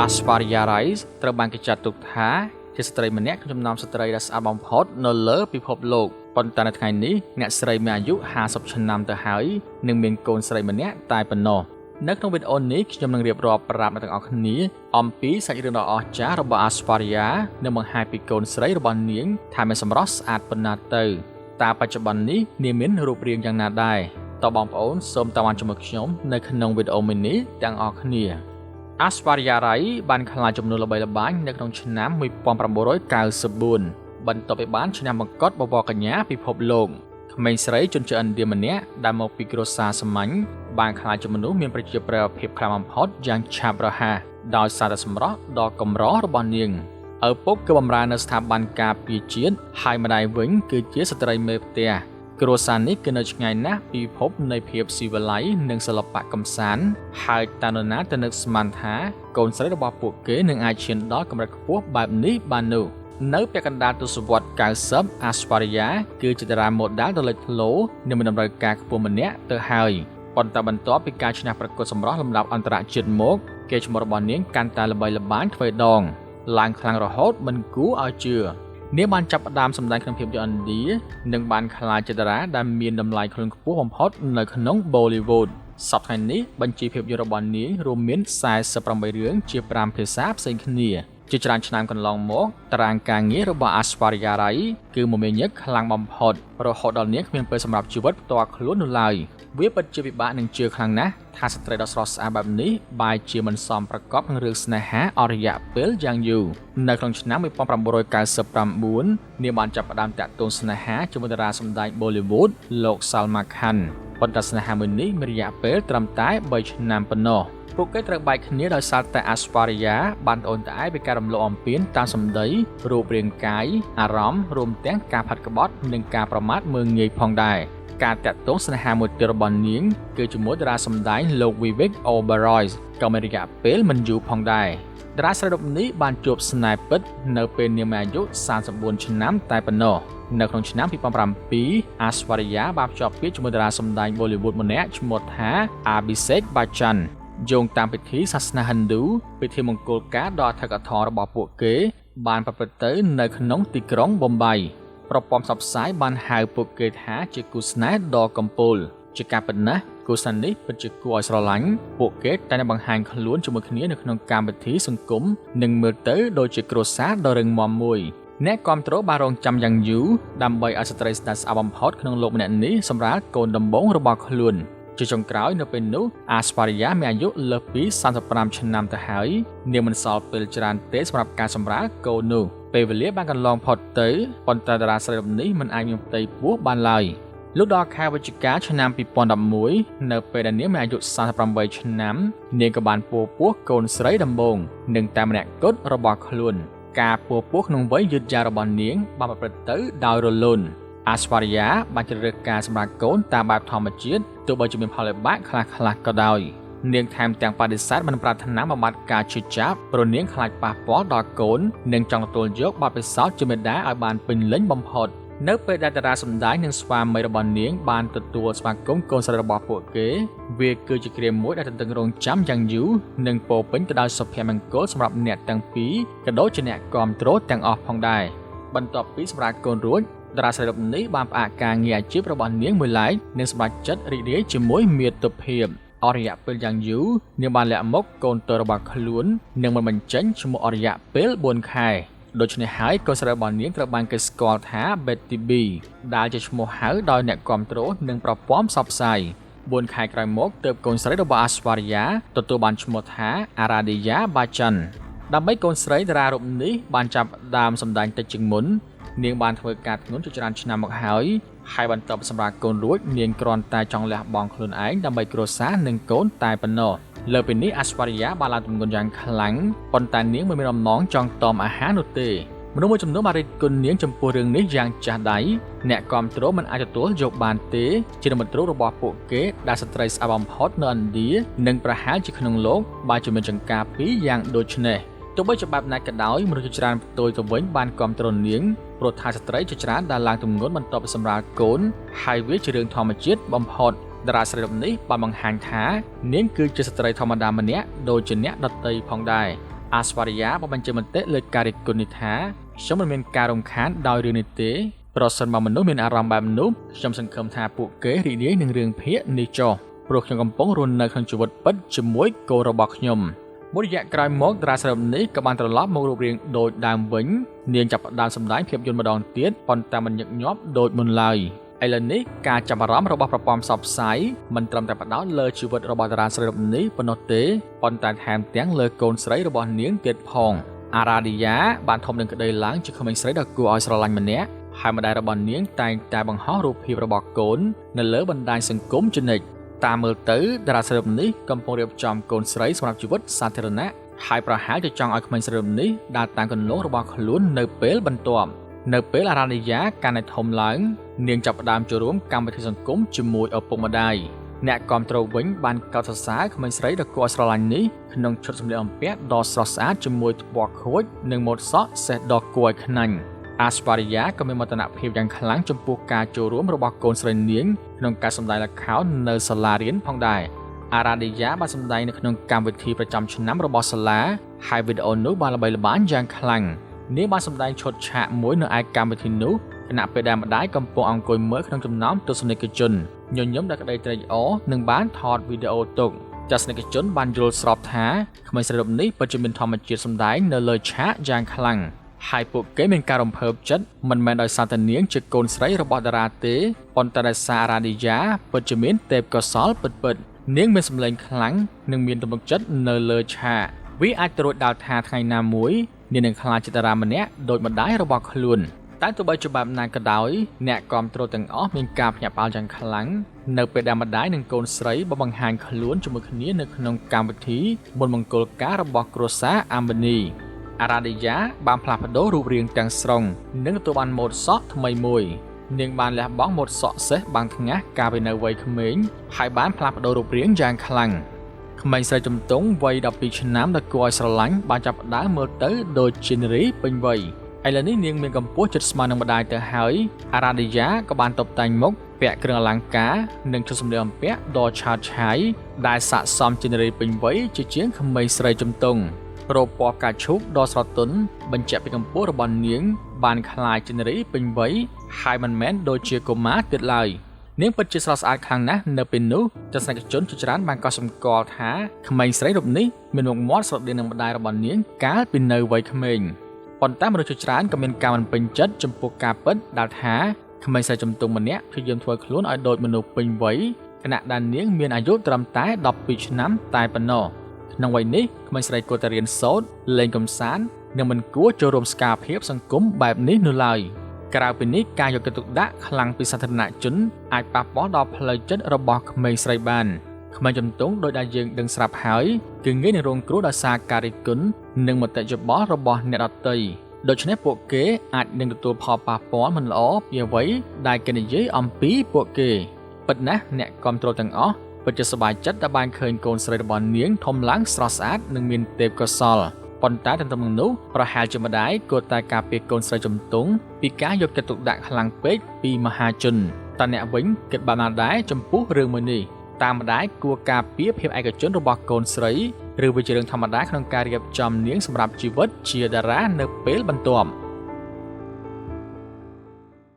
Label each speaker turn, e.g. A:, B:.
A: Aishwarya Rai ត្រូវបានគេចាត់ទុកថាជាស្ត្រីម្នាក់ក្នុងចំណោមស្ត្រីដែលស្អាតបំផុតនៅលើពិភពលោកប៉ុន្តែនៅថ្ងៃនេះអ្នកស្រីមានអាយុ50ឆ្នាំទៅហើយនិងមានកូនស្រីម្នាក់តែប៉ុណ្ណោះនៅក្នុងវីដេអូនេះខ្ញុំនឹងរៀបរាប់ប្រាប់អ្នកទាំងអស់គ្នាអំពីសាច់រឿងដ៏អស្ចារ្យរបស់ Aishwarya និងបង្ហាញពីកូនស្រីរបស់នាងថាមានសម្រស់ស្អាតប៉ុណ្ណាទៅតើបច្ចុប្បន្ននេះនាងមានរូបរាងយ៉ាងណាដែរតើបងប្អូនសូមតាមដានជាមួយខ្ញុំនៅក្នុងវីដេអូមួយនេះទាំងអស់គ្នា Aishwarya Rai បានក្លាយចំនួនល្បីល្បាញនៅក្នុងឆ្នាំ1994បន្ទាប់ពីបានឈ្នះមកុដបវរកញ្ញាពិភពលោកក្មេងស្រីជនជាតិឥណ្ឌាម្នាក់ដែលមកពីគ្រួសារសាមញ្ញបានក្លាយជាមនុស្សមានប្រជាប្រិយភាពខ្លាំងបំផុតយ៉ាងឆាប់រហ័សដោយសារតែសម្រស់ដ៏កម្ររបស់នាងឪពុកគឺបម្រើនៅស្ថាប័នការពារជាតិហើយម្ដាយវិញគឺជាស្ត្រីមេផ្ទះគ្រួសារនេះគឺនៅឆ្ងាយណាស់ពីពិភពនៃភាពស៊ីវិល័យនិងសិល្បៈកម្សាន្តហើយតើនរណាទៅនឹកស្មានថាកូនស្រីរបស់ពួកគេនឹងអាចឈានដល់កម្រិតខ្ពស់បែបនេះបាននោះនៅពាក់កណ្ដាលទសវត្ស90 Aishwarya គឺជាតារាម៉ូដែលដ៏លេចធ្លោនិងមានតម្រូវការខ្ពស់ម្នាក់ទៅហើយប៉ុន្តែបន្ទាប់ពីការឈ្នះប្រកួតសម្រស់លំដាប់អន្តរជាតិមកកេរ្តិ៍ឈ្មោះរបស់នាងកាន់តែល្បីល្បាញទ្វេដងឡើងខ្លាំងរហូតមិនគួរឲ្យជឿនាងបានចាប់ផ្ដើមសម្ដែងក្នុងភាពយន្តឥណ្ឌានិងបានក្លាយជាតារាដែលមានតម្លៃខ្លួនខ្ពស់បំផុតនៅក្នុង Bollywood សប្តាហ៍នេះបញ្ជីភាពយន្តរបស់នាងរួមមាន48រឿងជា5ភាសាផ្សេងគ្នាជាច្រើនឆ្នាំកន្លងមកតារាងការងាររបស់ Aishwarya Rai គឺមមាញឹកខ្លាំងបំផុតរហូតដល់នាងគ្មានពេលសម្រាប់ជីវិតផ្ទាល់ខ្លួននោះឡើយវាពិតជាពិបាកនឹងជឿខ្លាំងណាស់ថាស្ត្រីដ៏ស្រស់ស្អាតបែបនេះបែរជាមិនសមប្រកបនឹងរឿងស្នេហាអស់រយៈពេលយ៉ាងយូរនៅក្នុងឆ្នាំ1999នាងបានចាប់ផ្ដើមតាក់ទងស្នេហាជាមួយតារាសម្ដែង Bollywood លោក Salman Khan ប៉ុន្តែស្នេហាមួយនេះមានរយៈពេលត្រឹមតែ3ឆ្នាំប៉ុណ្ណោះពួកគេត្រូវបែកគ្នាដោយសារតែ Aishwarya បានត្អូញត្អែពីការរំលោភបំពានតាមសម្ដីរូបរាងកាយអារម្មណ៍រួមទាំងការផាត់ក្បត់និងការប្រមាថមើលងាយផងដែរការតាក់ទងស្នេហាមួយទៀតរបស់នាងគឺជាមួយតារាសម្ដែងលោក Vivek Oberoi ក៏មានរយៈពេលមិនយូរផងដែរតារាស្រីរូបនេះបានជួបស្នេហ៍ពិតនៅពេលនាងមានអាយុ34ឆ្នាំតែប៉ុណ្ណោះនៅក្នុងឆ្នាំ2007 Aishwarya បានភ្ជាប់ពាក្យជាមួយតារាសម្ដែង Bollywood ម្នាក់ឈ្មោះថា Abhishek Bachchan យោងតាមពិធីសាសនាហិណ្ឌូពិធីមង្គលការដ៏អធិកអធមរបស់ពួកគេបានប្រព្រឹត្តទៅនៅក្នុងទីក្រុងប៊ុំបៃប្រព័ន្ធផ្សព្វផ្សាយបានហៅពួកគេថាជាគូស្នេហ៍ដ៏កំពូលជាការពិតណាស់គូស្នេហ៍នេះពិតជាគួរឲ្យស្រឡាញ់ពួកគេតែងតែបង្ហាញខ្លួនជាមួយគ្នានៅក្នុងកម្មវិធីសង្គមនិងមើលទៅដូចជាគ្រួសារដ៏រឹងមាំមួយអ្នកគាំទ្របានរងចាំយ៉ាងយូរដើម្បីឲ្យស្ត្រីស្អាតស្អាតបំផុតក្នុងលោកម្នាក់នេះសម្រាលកូនដំបូងរបស់ខ្លួនជាចុងក្រោយនៅពេលនោះ Aishwarya មានអាយុលើសពី35ឆ្នាំទៅហើយនាងមិនសល់ពេលច្រើនទេសម្រាប់ការសម្រាលកូននោះពេលវេលាបានកន្លងផុតទៅប៉ុន្តែតារាស្រីរូបនេះមិនអាចមានផ្ទៃពោះបានឡើយលុះដល់ខែវិច្ឆិកាឆ្នាំ2011នៅពេលដែលនាងមានអាយុ38ឆ្នាំនាងក៏បានពោពោះកូនស្រីដំបូងនិងតែម្នាក់គត់របស់ខ្លួនការពោពោះក្នុងវ័យយឺតយ៉ាវរបស់នាងបានប្រព្រឹត្តទៅដោយរលូន Aishwarya បានជ្រើសរើសការសម្រាលកូនតាមបែបធម្មជាតិទោះបីជាមានផលលំបាកខ្លះៗក៏ដោយនាងថែមទាំងបដិសេធមិនប្រាថ្នាបំបត្តិការឈឺចាប់ព្រោះនាងខ្លាចប៉ះពាល់ដល់កូននិងចង់ទទួលយកបទពិសោធន៍ជាមាតាឲ្យបានពេញលេញបំផុតនៅពេលដែលតារាសម្ដែងនិងស្វាមីរបស់នាងបានទទួលស្វាគមន៍កូនស្រីរបស់ពួកគេវាគឺជាគ្រាមួយដែលទន្ទឹងរង់ចាំយ៉ាងយូរនិងពោពេញទៅដោយសុភមង្គលសម្រាប់អ្នកទាំងពីរក៏ដូចជាអ្នកគាំទ្រទាំងអស់ផងដែរបន្ទាប់ពីសម្រាលកូនរួចតារាស្រីរូបនេះបានផ្អាកការងារអាជីពរបស់នាងមួយឡែកនិងសម្រេចចិត្តរីករាយជាមួយមាតុភាពអស់រយៈពេលយ៉ាងយូរនាងបានលាក់មុខកូនតូចរបស់ខ្លួននិងមិនបញ្ចេញឈ្មោះអស់រយៈពេល4ខែដូច្នេះហើយកូនស្រីរបស់នាងត្រូវបានគេស្គាល់ថា Betty B ដែលជាឈ្មោះហៅដោយអ្នកគាំទ្រនិងប្រព័ន្ធផ្សព្វផ្សាយ4ខែក្រោយមកទើបកូនស្រីរបស់ Aishwarya ទទួលបានឈ្មោះថា Aaradhya Bachchan ដើម្បីកូនស្រីតារារូបនេះបានចាប់ដើមសម្ដែងតិចជាងមុននាងបានធ្វើការធ្ងន់ជាច្រើនឆ្នាំមកហើយហើយបន្ទាប់សម្រាប់កូនរួចនាងគ្រាន់តែចង់លះបង់ខ្លួនឯងដើម្បីគ្រួសារនិងកូនតែប៉ុណ្ណោះលើពីនេះ Aishwarya បានឡើងទម្ងន់យ៉ាងខ្លាំងប៉ុន្តែនាងមិនមានបំណងចង់តមអាហារនោះទេមនុស្សមួយចំនួនបានរិះគន់នាងចំពោះរឿងនេះយ៉ាងចាស់ដៃអ្នកគាំទ្រមិនអាចទទួលយកបានទេជានិមិត្តរូបរបស់ពួកគេដែលស្ត្រីស្អាតបំផុតនៅឥណ្ឌានិងប្រហែលជាក្នុងលោកបើជាមានចង្ការពីរយ៉ាងដូចនេះទោះបីជាបែបណាក៏ដោយមនុស្សជាច្រើនផ្ទុយទៅវិញបានគាំទ្រនាងព្រោះថាស្ត្រីជាច្រើនដែលឡើងទម្ងន់បន្ទាប់ពីសម្រាលកូនហើយវាជារឿងធម្មជាតិបំផុតតារាស្រីរូបនេះបានបង្ហាញថានាងគឺជាស្ត្រីធម្មតាម្នាក់ដូចជាអ្នកដទៃផងដែរ អាស្វារីយ៉ាបានបញ្ចេញមតិលើការរិះគន់នេះថាខ្ញុំមិនមានការរំខានដោយរឿងនេះទេប្រសិនបើមនុស្សមានអារម្មណ៍បែបនោះខ្ញុំសង្ឃឹមថាពួកគេរីករាយនឹងរឿងភាគនេះចុះព្រោះខ្ញុំកំពុងរស់នៅក្នុងជីវិតពិតជាមួយកូនរបស់ខ្ញុំមួយរយៈក្រោយមកតារាស្រីនេះក៏បានត្រឡប់មករូបរាងដូចដើមវិញនាងចាប់ផ្ដើមសម្ដែងភាពយន្តម្ដងទៀតប៉ុន្តែមិនញឹកញាប់ដូចមុនឡើយឥឡូវនេះការចាប់អារម្មណ៍របស់ប្រព័ន្ធផ្សព្វផ្សាយមិនត្រឹមតែផ្ដោតលើជីវិតរបស់តារាស្រីរូបនេះប៉ុណ្ណោះទេប៉ុន្តែថែមទាំងលើកូនស្រីរបស់នាងទៀតផងអារ៉ាឌីយ៉ាបានធំនឹងក្តីឡើងជាក្មេងស្រីដ៏គួរឲ្យស្រឡាញ់ម្នាក់ហើយម្ដាយរបស់នាងតែងតែបង្ហោះរូបភាពរបស់កូននៅលើបណ្ដាញសង្គមជានិច្ចតាមមើលទៅតារាស្រីរូបនេះកំពុងរៀបចំកូនស្រីសម្រាប់ជីវិតសាធារណៈហើយប្រហែលជាចង់ឲ្យក្មេងស្រីរូបនេះដើរតាមគន្លងរបស់ខ្លួននៅពេលបន្ទាប់នៅពេលអារ៉ាឌីយ៉ាកាន់តែធំឡើងនាងចាប់ផ្ដើមចូលរួមកម្មវិធីសង្គមជាមួយឪពុកម្ដាយអ្នកគាំទ្រវិញបានកោតសរសើរក្មេងស្រីដ៏គួរឲ្យស្រឡាញ់នេះក្នុងឈុតសម្លៀកបំពាក់ដ៏ស្រស់ស្អាតជាមួយថ្ពាល់ខូចនិងម៉ូតសក់សេះដ៏គួរឲ្យខ្នាញ់អាស្វារីយ៉ាក៏មានមោទនភាពយ៉ាងខ្លាំងចំពោះការចូលរួមរបស់កូនស្រីនាងក្នុងការសម្ដែងល្ខោននៅសាលារៀនផងដែរអារ៉ាឌីយ៉ាបានសម្ដែងនៅក្នុងកម្មវិធីប្រចាំឆ្នាំរបស់សាលាហើយវីដេអូនោះបានល្បីល្បាញយ៉ាងខ្លាំងនាងបានសម្ដែងឈុតឆាកមួយនៅឯកម្មវិធីនោះខណៈពេលដែលម្ដាយកំពុងអង្គុយមើលក្នុងចំណោមទស្សនិកជនញញឹមដោយក្តីត្រេកអរនិងបានថតវីដេអូទុកទស្សនិកជនបានយល់ស្របថាក្មេងស្រីរូបនេះពិតជាមានធម្មជាតិសម្ដែងនៅលើឆាកយ៉ាងខ្លាំងហើយពួកគេមានការរំភើបចិត្តមិនមែនដោយសារតែនាងជាកូនស្រីរបស់តារាទេប៉ុន្តែដោយសារអារ៉ាឌីយ៉ាពិតជាមានទេពកោសល្យពិតៗនាងមានសម្លេងខ្លាំងនិងមានទំនុកចិត្តនៅលើឆាកវាអាចត្រួតដល់ថាថ្ងៃណាមួយនាងនឹងក្លាយជាតារាម្នាក់ដូចម្ដាយរបស់ខ្លួនតែទោះបីជាបែបណាក៏ដោយអ្នកគាំទ្រទាំងអស់មានការភ្ញាក់ផ្អើលយ៉ាងខ្លាំងនៅពេលដែលម្ដាយនិងកូនស្រីបានបង្ហាញខ្លួនជាមួយគ្នានៅក្នុងកម្មវិធីមុនមង្គលការរបស់គ្រួសារអាំបានីអារ៉ាឌីយ៉ាបានផ្លាស់ប្ដូររូបរាងទាំងស្រុងនិងទទួលបានម៉ូតសក់ថ្មីមួយនាងបានលះបង់ម៉ូតសក់សេះបាំងថ្ងាសកាលពីនៅវ័យក្មេងហើយបានផ្លាស់ប្ដូររូបរាងយ៉ាងខ្លាំងក្មេងស្រីជំទង់វ័យ12ឆ្នាំដ៏គួរឲ្យស្រឡាញ់បានចាប់ផ្ដើមមើលទៅដូចជានារីពេញវ័យឥឡូវនេះនាងមានកម្ពស់ជិតស្មើនឹងម្ដាយទៅហើយអារ៉ាឌីយ៉ាក៏បានតុបតែងមុខពាក់គ្រឿងអលង្ការនិងឈុតសម្លៀកបំពាក់ដ៏ឆើតឆាយដែលស័ក្តិសមជានារីពេញវ័យជាជាងក្មេងស្រីជំទង់រោគពណ៌ផ្កាឈូកដ៏ស្រទន់បញ្ជាក់ពីកម្ពស់របស់នាងបានក្លាយជានារីពេញវ័យហើយមិនមែនដូចជាកុមារទៀតឡើយនាងពិតជាស្រស់ស្អាតខ្លាំងណាស់នៅពេលនោះទស្សនិកជនជាច្រើនបានកត់សម្គាល់ថាក្មេងស្រីរូបនេះមានមុខមាត់ស្រដៀងនឹងម្ដាយរបស់នាងកាលពីនៅវ័យក្មេងប៉ុន្តែមនុស្សជាច្រើនក៏មានការមិនពេញចិត្តចំពោះការពិតដែលថាក្មេងស្រីជំទង់ម្នាក់ព្យាយាមធ្វើខ្លួនឲ្យដូចមនុស្សពេញវ័យខណៈដែលនាងមានអាយុត្រឹមតែ12ឆ្នាំតែប៉ុណ្ណោះក្នុងវ័យនេះក្មេងស្រីគួរតែរៀនសូត្រលេងកម្សាន្តនិងមិនគួរចូលរួមសកម្មភាពសង្គមបែបនេះនោះឡើយក្រៅពីនេះការយកចិត្តទុកដាក់ខ្លាំងពីសាធារណជនអាចប៉ះពាល់ដល់ផ្លូវចិត្តរបស់ក្មេងស្រីបានក្មេងជំទង់ដោយដែលយើងដឹងស្រាប់ហើយគឺងាយនឹងរងគ្រោះដោយសារការរិះគន់និងមតិយោបល់របស់អ្នកដទៃដូច្នេះពួកគេអាចនឹងទទួលផលប៉ះពាល់មិនល្អពីអ្វីដែលគេនិយាយអំពីពួកគេពិតណាស់អ្នកគាំទ្រទាំងអស់ពិតជាសប្បាយចិត្តដែលបានឃើញកូនស្រីរបស់នាងធំឡើងស្រស់ស្អាតនិងមានទេពកោសល្យប៉ុន្តែទន្ទឹមនឹងនោះប្រហែលជាម្ដាយគួរតែការពារកូនស្រីជំទង់ពីការយកចិត្តទុកដាក់ខ្លាំងពេកពីមហាជនតើអ្នកវិញគិតបែបណាដែរចំពោះរឿងមួយនេះតាមម្ដាយគួរការពារភាពឯកជនរបស់កូនស្រីឬវាជារឿងធម្មតាក្នុងការរៀបចំនាងសម្រាប់ជីវិតជាតារានៅពេលបន្ទាប់។